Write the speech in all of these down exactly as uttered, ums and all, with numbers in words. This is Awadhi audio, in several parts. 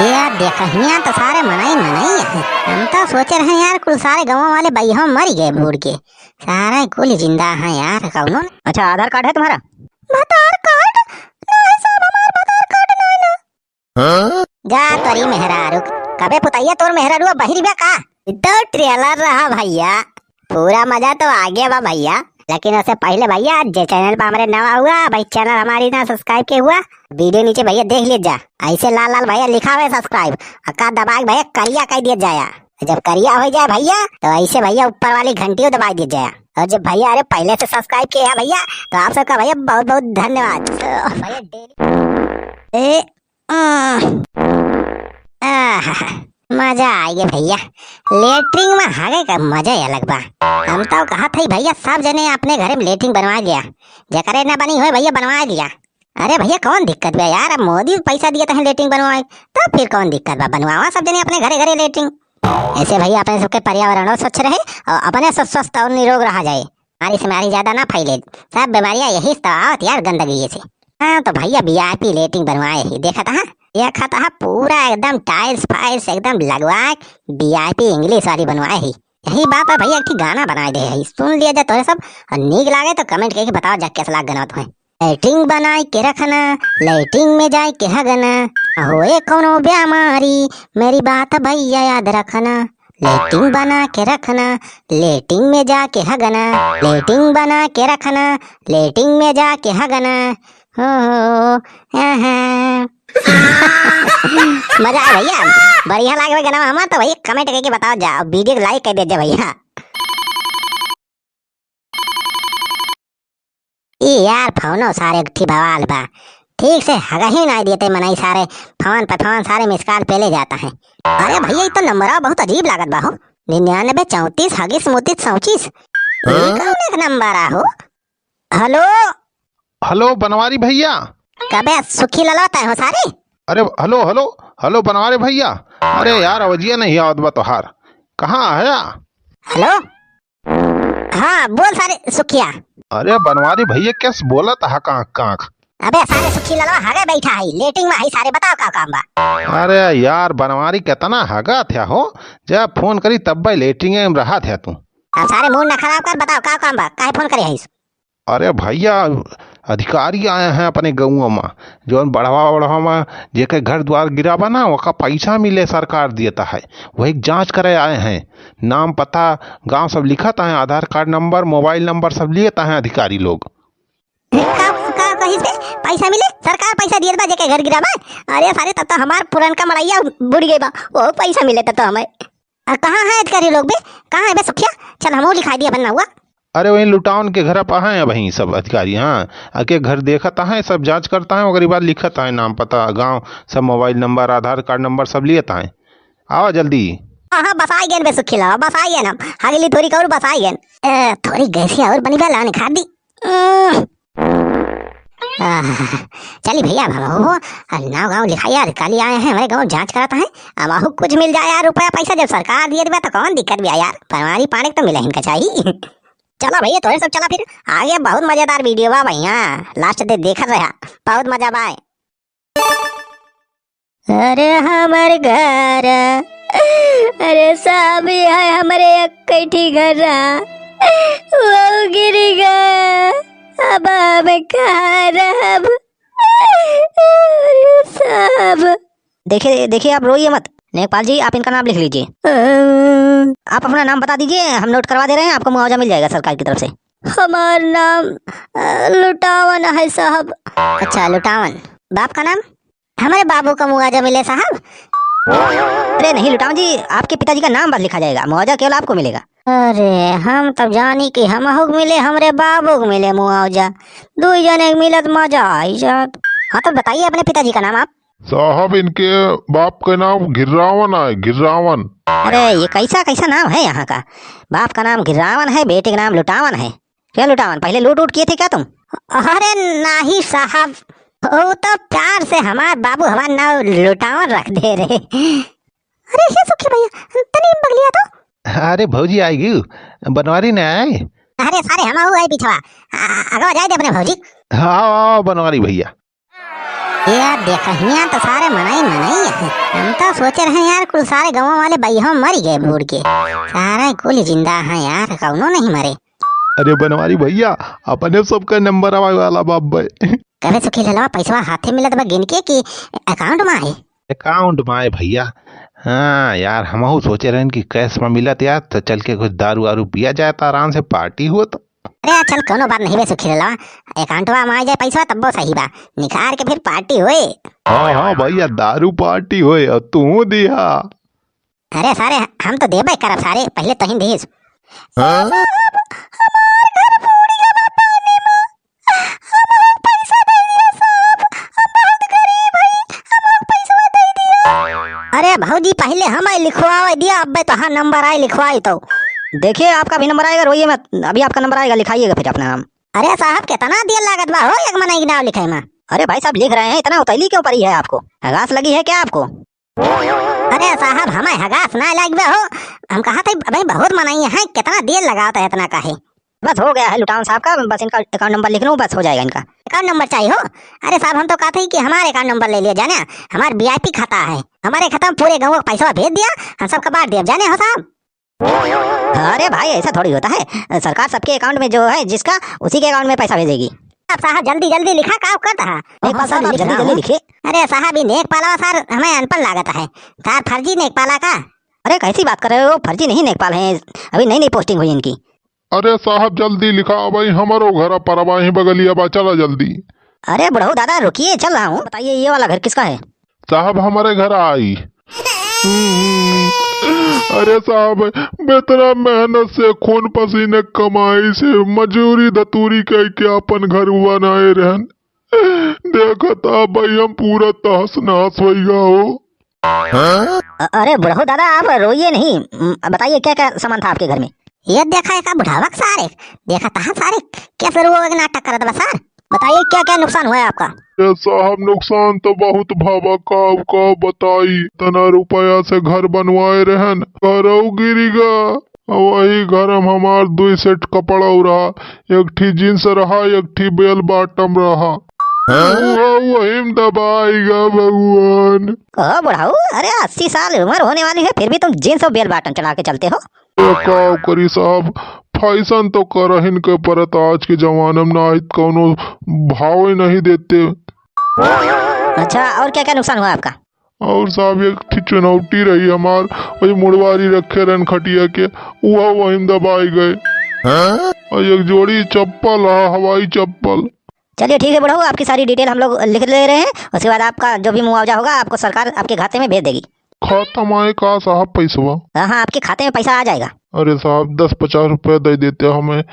यार, देखहिया तो सारे मनई मनई है। हम तो सोचे रहे यार, कुल सारे गाँव वाले बइहो मरि गए बूड़ के, सारे कुल जिंदा हैं यार। कौनो न- अच्छा, आधार कार्ड है तुम्हारा? भतार कार्ड? नहीं साहब, हमार भतार कार्ड नहीं ना। जा तोरी मेहरारू, कबे पुतैया तोर मेहरारू अब बहिरी बा का? ई तो ट्रेलर रहा भइया, पूरा मजा तो आ गया बा भइया। लेकिन उससे पहिले भइया, जे चैनल पर हमरे नवा हुआ, भाई चैनल हमारी ना सब्सक्राइब के हुआ, वीडियो नीचे भइया देख लीजिए जा, ऐसे लाल लाल भइया लिखा हुआ है सब्सक्राइब, अका दबा के भइया करिया कर दिया जाया। जब करिया हो जाए भइया, तो ऐसे भइया ऊपर वाली घंटी को दबा दिया जाया। और जब भइया अरे पहिले से सब्सक्राइब किए हैं भइया, तो आप सबका भइया बहुत बहुत धन्यवाद। तो भइया डेली ए, आह, आह, मजा आ गया भइया। लेटरिन में हागे का मजा ही अलग बा। हम तो कहत हई भइया, सब जने अपने घरे में लेटरिन बनवा लिया। जेकरे ना बनी होए भइया, बनवा लिया। अरे भइया, कौन दिक्कत बा यार? अब मोदी पैसा दिया तो है लेटरिन बनवाए, तो फिर कौन दिक्कत बा? बनवावा सब जने अपने घरे घरे लेटरिन। ऐसे भइया अपने सबके पर्यावरण स्वच्छ रहे और अपने सब स्वस्थ और निरोग रहा जाए। बीमारी से बीमारी ज्यादा ना फैले, सब बीमारियां यही से तो आवत यार, गंदगी से। हाँ, तो भइया VIP लेटरिन बनवाए ही, देखत हा, देखत हा, पूरा एकदम टाइल्स फाइल्स एकदम लगवा के VIP इंग्लिश वाली बनवाए ही। यही बात है भइया, एक ठी गाना बनाए दे ही, सुन लिया जा तोहे सब, और नीक लागे तो कमेंट करके बताओ जा कैसा लाग गाना तुम्हें। लेटरिन बनाए के रखना, लेटरिन में जाए के हगना, होए कौनो बीमारी, मेरी बात भइया याद रखना। लेटरिन बना के रखना, लेटरिन में जाके हगना, लेटरिन बना के रखना, लेटरिन में जाके हगना। हो, हो, आहा। मजा आए भइया, बढ़िया लागे भाई गाना हमार तो भइया कमेंट करके बताओ जा, वीडियो को लाइक कर दे जा भइया। ई यार, फोनो सारे एक ठी बवाल बा, ठीक से हगही नाई देते मनई सारे, फोन पे फोन सारे मिस कॉल पे ले जाता है। अरे भइया, ई तो नंबरवा बहुत अजीब लागत बा हो, निन्यानबे चौंतीस हगिस मुतिस सौंचिस। ई कौन एक नंबर आ हो? हेलो। हेलो बनवारी भइया। कबे सुखी ललवा तय हो सारे? अरे हेलो, हेलो, हेलो बनवारी भइया। अरे यार, अवजिया नहीं आवत बा तोहार, कहाँ है? हेलो। हाँ, बोल सारे सुखिया। अरे बनवारी भइया, कैस बोलत हा कांख कांख? अबे सारे सुखी ललवा हगे बैठा है, लेटरिन में है सारे, बताओ का काम बा? अरे यार बनवारी, कितना हगा थ्या हो, जब फोन करी तब भाई लेटरिन में रहा थ्या तू। अब सारे मूड ना खराब कर, बताओ का काम बा, काहे फोन करे है? अरे भइया, अधिकारी आए हैं अपने गउँवा मा, जौन बढ़वा बढ़वा मा जेके घर द्वार गिरा बा ना, ओका पैसा मिले, सरकार देता है, वही जाँच करे आए हैं। नाम पता गाँव सब लिखत हैं, आधार कार्ड नंबर, मोबाइल नंबर सब लियत हैं अधिकारी लोग। का, का कहिस बे? पैसा मिले? सरकार पैसा दियत बा जेके घर गिरा बा? अरे सारे, तब तो हमार पुरनका मड़ैया बुड़ गई बा, वो पैसा मिले तब तो हमें। आ, कहाँ है अधिकारी लोग बे? कहाँ है बे सुखिया? चल हमहू लिखाई दिया बनना हुआ। अरे वहीं लुटावन के घर पर हैं अबहीं सब अधिकारी, हाँ। आके घर देखत हैं, सब जाँच करत हैं, ओकरी बाद लिखत हैं नाम पता, गाँव, सब मोबाइल नंबर, आधार कार्ड नंबर सब लियत हैं। आवा जल्दी। हाँ, हाँ, बस आइ गएन बे सुखी ललवा, बस आइ गएन हम। हगली थोड़ी कौर बस आइ गएन। ए, थोड़ी गैसिया और बनी बा, लाने खा दी। उम्म। आह, चली भइया, अब हम हो, अब नाव गाँव लिखाई यार, काली आए हैं हमरे गाँव जाँच करत हैं, अब आहू कुछ मिल जाए यार, रुपया पैसा जब सरकार दियत बा तो कौन दिक्कत बा यार, बनवारी पाड़े के तो मिले इनका चाहिए। चला भइया, तोरे सब चला फिर, आगे बहुत मजेदार वीडियो बा भइया, लास्ट दे देखत रहा, बहुत मजा बा। अरे हमर घर, अरे सब है हमरे एक ठी घर, वो गिरी गा, अब हम कहाँ रहब? अरे सब। देखिए, देखिए, आप रोइए मत। नेकपाल जी, आप इनका नाम लिख लीजिए। अ, आप अपना नाम बता दीजिए, हम नोट करवा दे रहे हैं, आपको मुआवजा मिल जाएगा सरकार की तरफ से। हमार नाम, अ, लुटावन है साहब। अच्छा, लुटावन। बाप का नाम? हमारे बाबू का मुआवजा मिले साहब। अरे नहीं लुटावन जी, आपके पिताजी का नाम बस लिखा जाएगा, मुआवजा केवल आपको मिलेगा। अरे हम तब जानी कि हमहू के मिले, हमरे बाबू के मिले मुआवजा, दुई जने के मिलत मजा आई जात। हाँ तो बताइए अपने पिताजी का नाम आप। साहब इनके बाप का नाम घिर्रावन है, घिर्रावन। अरे ये कैसा कैसा नाम है यहाँ का, बाप का नाम घिर्रावन है, बेटे का नाम लुटावन है। क्या लुटावन, पहले लूट उट किए थे क्या तुम? अरे नाही साहब, वो तो प्यार से हमार बाबू हमार नाम लुटावन रख दे रहे। अरे हे सुखी भइया, तनी बगलिया तो। अरे भौजी आइगी, बनवारी ने आए। अरे सारे हम आऊ आए पिछवा, आ, आगवा जाए दे अपने भौजी। हाँ, आओ, आओ बनवारी भइया। यार, देखा, हियाँ तो सारे मनई, मनई है। हम तो सोचे रहे यार, कुल सारे गाँव वाले बइहा मर गए बूड़ के। सारे कुल जिंदा हैं यार, कौनो नहीं मरे। अरे बनवारी भैया, अपने सबका नंबर आवे वाला बा अब्बे। कहे सुखी ललवा, पैसवा हाथे मिलत बा गिन के कि account में है? Account में है भैया। हाँ यार, हमहू सोचे रहन कि cash में मिलत यार, तो चल के कुछ दारू वारू पिया जाए, तो आराम से party होत। अरे चल, कौनो बात नहीं बे सुखी ललवा, account में आ जाए पैसवा तब्बो सही बा, निकाल के फिर party होए। हाँ हाँ भैया, दारू party होए और तू दिया। अरे सारे, हम तो देबे करब सारे, पहले तहिन दीस। हाँ? अरे भौजी, पहले हमें लिखवावे दिया, अब्बे तोहार नंबर आए लिखवाई तो। देखिए, आपका भी नंबर आएगा, रोइए मत, अभी आपका नंबर आएगा, लिखाइएगा फिर अपना नाम। अरे साहब, कितना देर लागत बा हो एक मनई के नाम लिखाई में? अरे भाई साहब, लिख रहे हैं, इतना उतैली क्यों पड़ी है आपको? हगास लगी है क्या आपको? अरे साहब, हमें हगास ना लाग बा हो, हम कहा थे अबे बहुत मनई है, कितना देर लगावत है इतना काहे? बस हो गया है लुटावन साहब का, बस इनका account नंबर लिख लूँ, बस हो जाएगा इनका। Account नंबर चाहिए हो? अरे साहब, हम तो कहते हैं कि हमारे account नंबर ले लिया जाने, हमार VIP खाता है, हमारे खाता में पूरे गाँव का पैसा भेज दिया, हम सबका बांट दिया जाने हो साहब। अरे भाई, ऐसा थोड़ी होता है, सरकार सबके account में जो है जिसका, उसी के account में पैसा भेजेगी। अब साहब जल्दी जल्दी लिखा, का करता है? नेक पाल साहब, आप जल्दी जल्दी लिखिए। अरे साहब, ये नेक पालवा सार हमें अनपढ़ लागत है, सार फर्जी नेक पाला का? अरे कैसी बात कर रहे हो, फर्जी नहीं नेक पाल है, अभी नई नई posting हुई इनकी। अरे साहब जल्दी लिखा भाई, हमारो घर परवा ही बगलिया बा, चला जल्दी। अरे बुढ़ऊ दादा रुकिए, चल रहा हूँ। बताइए ये वाला घर किसका है? साहब हमारे घर आई। अरे साहब, बेतना मेहनत से खून पसीने कमाई से मजूरी धतूरी कई के अपन घर बनाए रहन। देखत आ भाई हम पूरा तहस नहस होइगा हो। अ-, अरे बुढ़ऊ दादा, आप रोइए नहीं। म, बताइए क्या क्या सामान था आपके घर में? ये देखा एका बुढ़ावा के सारे, देखा तहा सारे, कैसे रोवे के नाटक करत बा सार? बताइए क्या क्या नुकसान हुआ है आपका? ए साहब, नुकसान तो बहुत भवा, का, का बताई, तना रुपया से घर बनवाए रहन, घरऊ गिरिगा। वही घर में हमार दुई set कपड़ा रहा, एक ठी jeans रहा, एक ठी bell bottom रहा। हाँ? उहा वही में दबाइगा भगवान। कहो बुढ़ऊ, अरे अस्सी साल उम्र होने वाली है, फिर भी तुम jeans और bell bottom चला के चलते हो? ए, का करी साहब, fashion तो करहिन के परत आज के जमाना में, ना कौनो भाव ही नहीं देते। अच्छा, और क्या क्या नुकसान हुआ आपका? और साहब, एक ठी चुनौटी रही हमार, वही मुड़वारी रखे रहन खटिया के, उहा वही में दबाई गए। हाँ? और एक जोड़ी चप्पल रहा, हवाई चप्पल। चलिए ठीक है बुढ़ऊ, आपकी सारी detail हम लोग लिख ले रहे हैं, उसके बाद आपका जो भी मुआवजा होगा आपको सरकार आपके खाते में भेज देगी। खाता में आए का साहब पैसवा? हाँ हाँ, आपके खाते में पैसा आ जाएगा। अरे साहब, दस पचास रुपया दे देते हमें,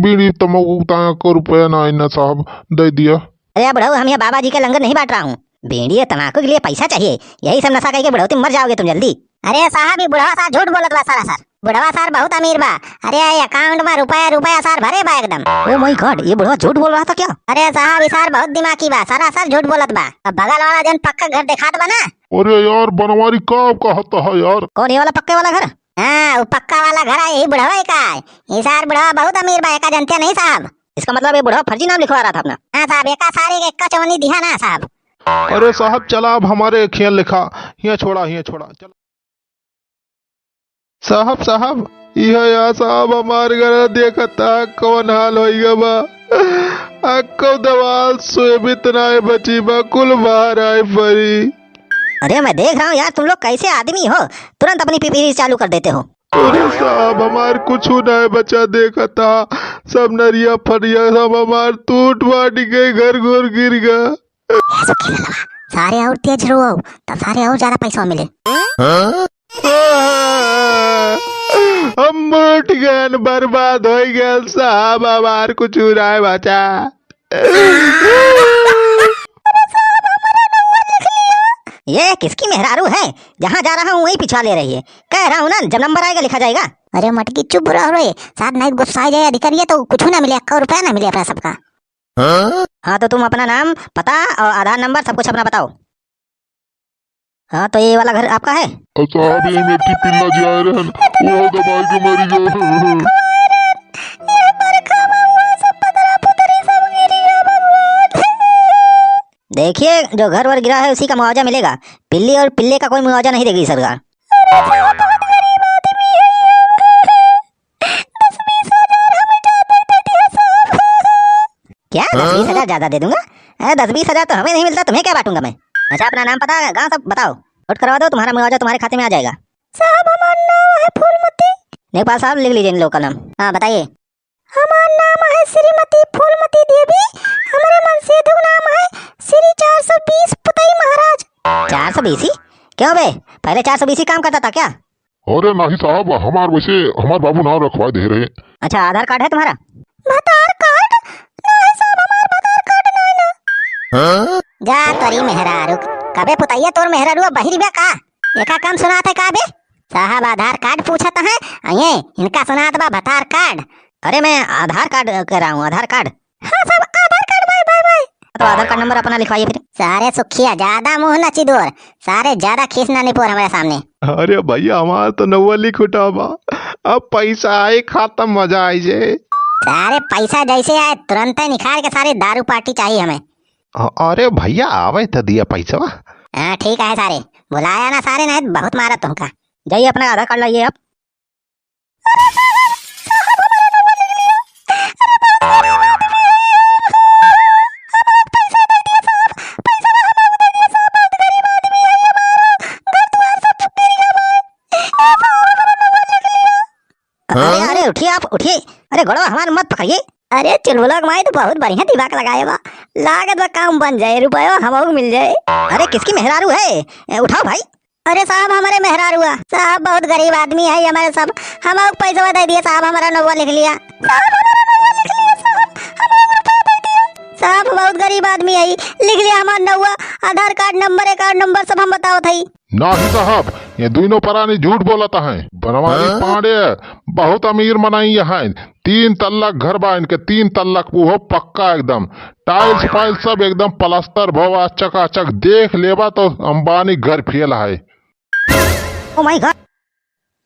बीड़ी तमाकू ताकू रुपया ना आई ना साहब, दे दिया। अरे बुढ़ऊ, हम यहाँ बाबा जी के लंगर नहीं बांट रहा हूँ, बीड़ी और तमाकू के लिए पैसा चाहिए, यही सब नशा करके बुढ़ौती मर जाओगे तुम जल्दी। अरे साहब, ये बुढ़वा सार झूठ बोलत बा सरासर। बुढ़वा सार बहुत अमीर बा। अरे, ये account में रुपया, रुपया सार भरे बा एकदम। Oh my God, ये बुढ़वा झूठ बोल रहा था क्या? अरे साहब, ये सार बहुत दिमागी बा, सरासर झूठ बोलत बा। अब बगल वाला जौन पक्का घर देखात बा ना। अरे यार, बनवारी का कहता है यार? कौन, ये वाला पक्के वाला घर? हाँ, वो पक्का वाला घर है, यही बुढ़वा का है। ये सार बुढ़वा बहुत अमीर बा, एका जनते नहीं साहब। इसका मतलब ये बुढ़वा फर्जी नाम लिखवा रहा था अपना? हाँ साहब, एका सारे के एका चवन्नी दिहा ना साहब। अरे साहब, चला अब हमारे खेल लिखा, हियाँ छोड़ा, हियाँ छोड़ा, चल। साहब, साहब, इह या साहब हमार घर देखता कौन हाल होइगा बा। अक्को दवाल सोयाबीन नाय बची बा, कुल बाहर आए परी। अरे मैं देख रहा हूँ यार, तुम लोग कैसे आदमी हो, तुरंत अपनी पिपीरी चालू कर देते हो। अरे साहब, हमार कुछ नाय बचा देखता, सब नरिया फरिया सब हमार टूट फाट गए, घर घोर गिर गया। ए, सुखी ललवा, सारे और तेज रोओ, तब सारे और ज्यादा पैसा मिले। हाँ? हम उठ गए, बर्बाद हो गए साहब, हमार कुछ नाय बचा। ये किसकी मेहरारू है? जहाँ जा रहा हूँ वहीं पिछवा ले रही है। कह रहा हूँ ना, जब नंबर आएगा लिखा जाएगा। अरे मटकी चुप रह रे, साथ नहीं गुस्सा आ जाए अधिकारिया तो कुछ ना मिले, अक्का रुपया ना मिले अपना सबका। हाँ? हाँ, तो तुम अपना नाम, पता और आधार नंबर सब कुछ अपना बताओ। हाँ, तो ये वाला घर आपका है? और साहब, ये मेरी पिल्ला जी आए रहन, वो दबाई के मरी गए। देखिए, जो घर वर गिरा है, उसी का मुआवजा मिलेगा। पिल्ली और पिल्ले का कोई मुआवजा नहीं देगी सरकार। अरे साहब, बहुत गरीब आदमी है ये। दस बीस हजार हमें ज्यादा दे दिया साहब। क्या? दस बीस हजार ज्यादा दे दूंगा? अरे, दस बीस हजार तो हमें नहीं मिलता, तुम्हें क्या बांटूंगा मैं? अच्छा, अपना नाम, पता, गाँव सब बताओ। वोट करवा दो, तुम्हारा मुआवजा तुम्हारे खाते में आ जाएगा। साहब, हमार नाम है फूलमती। लेखपाल साहब, लिख लीजिए इन लोगों का नाम। हाँ, बताइए। हमार नाम है श्रीमती फूलमती देवी, हमरे मनसेधु नाम है श्री चार सौ बीस पुतई महाराज। चार सौ बीस ही? क्यों बे, पहले चार सौ बीस ही काम करता था क्या? अरे नहीं साहब, हमार वैसे हमार बाबू नाम रखवा दे रहे। अच्छा, आधार कार्ड है तुम्हारा? भतार कार्ड? नहीं साहब, हमार भतार कार्ड नहीं ना। हाँ? जा तोरी मेहरारू, कबे पुतैया तोर मेहरारू बहिरी बा का? एका काम सुनात है का बे? साहब आधार कार्ड पूछत हैं, ये इनका सुनात बा भतार कार्ड। अरे मैं आधार कार्ड कह रहा हूँ, आधार कार्ड। हाँ साहब, आधार कार्ड, बाय, बाय, बाय। तो आधार कार्ड नंबर अपना लिखवाइए फिर। सारे सुखिया, ज्यादा मुंह न चिदोर, सारे ज्यादा खीस न निपोर हमारे सामने। अरे भैया, हमार तो नौवा लिख उठा बा, अब पैसा आए खाता मजा आई जाए। सारे पैसा जैसे आए तुरंत ही निकाल के सारे दारू पार्टी चाहिए हमें। अ-, अरे भैया, आवे तो दिया पैसा। हाँ ठीक है सारे, बुलाया ना सारे, नहीं बहुत मारा तुमका। जाइए अपना आधार कार्ड लाइए आप। अरे, हाँ? अरे, उठिए आप, उठिए। अरे, गोड़वा हमार मत पकड़िए। अरे, चुलबुला के माई तो बहुत बढ़िया दिमाग लगाए बा। लागत बा काम बन जाए, रुपयो हमहू के मिल जाए। अरे, किसकी मेहरारू है? ए, उठाओ भाई। अरे साहब, हमरे मेहरारू है। साहब, बहुत गरीब आदमी है हमारे सब। हमहू के पैसवा दे दिए साहब, हमारा नौवा लिख लिया। साहब, हमारा नौवा लिख लिया साहब, हमहू के रुपया दे दिया। साहब, बहुत गरीब आदमी है, लिख लिया हमार नौवा, आधार कार्ड नंबर, अकाउंट नंबर सब हम बतावत हई। नाही साहब, ये दुइनो परानी झूठ बोलत हैं। बनवारी हाँ? पांडे बहुत अमीर मनई हैं, तीन तल्ला घर बा इनके, तीन तल्ला, वो पक्का एकदम, टाइल्स फाइल्स सब एकदम प्लास्टर भवा चकाचक, देख लेबा तो अंबानी घर फेल है। Oh my God,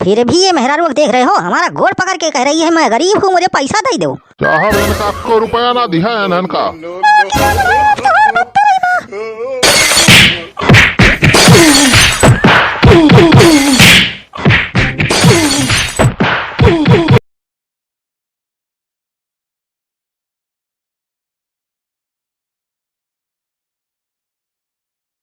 फिर भी ये मेहरारू देख रहे हो, हमारा गोड़ पकड़ के कह रही है, "मैं गरीब हूँ, मुझे पैसा दे दो।" साहब, इनका को रुपया ना दिहा है इनका।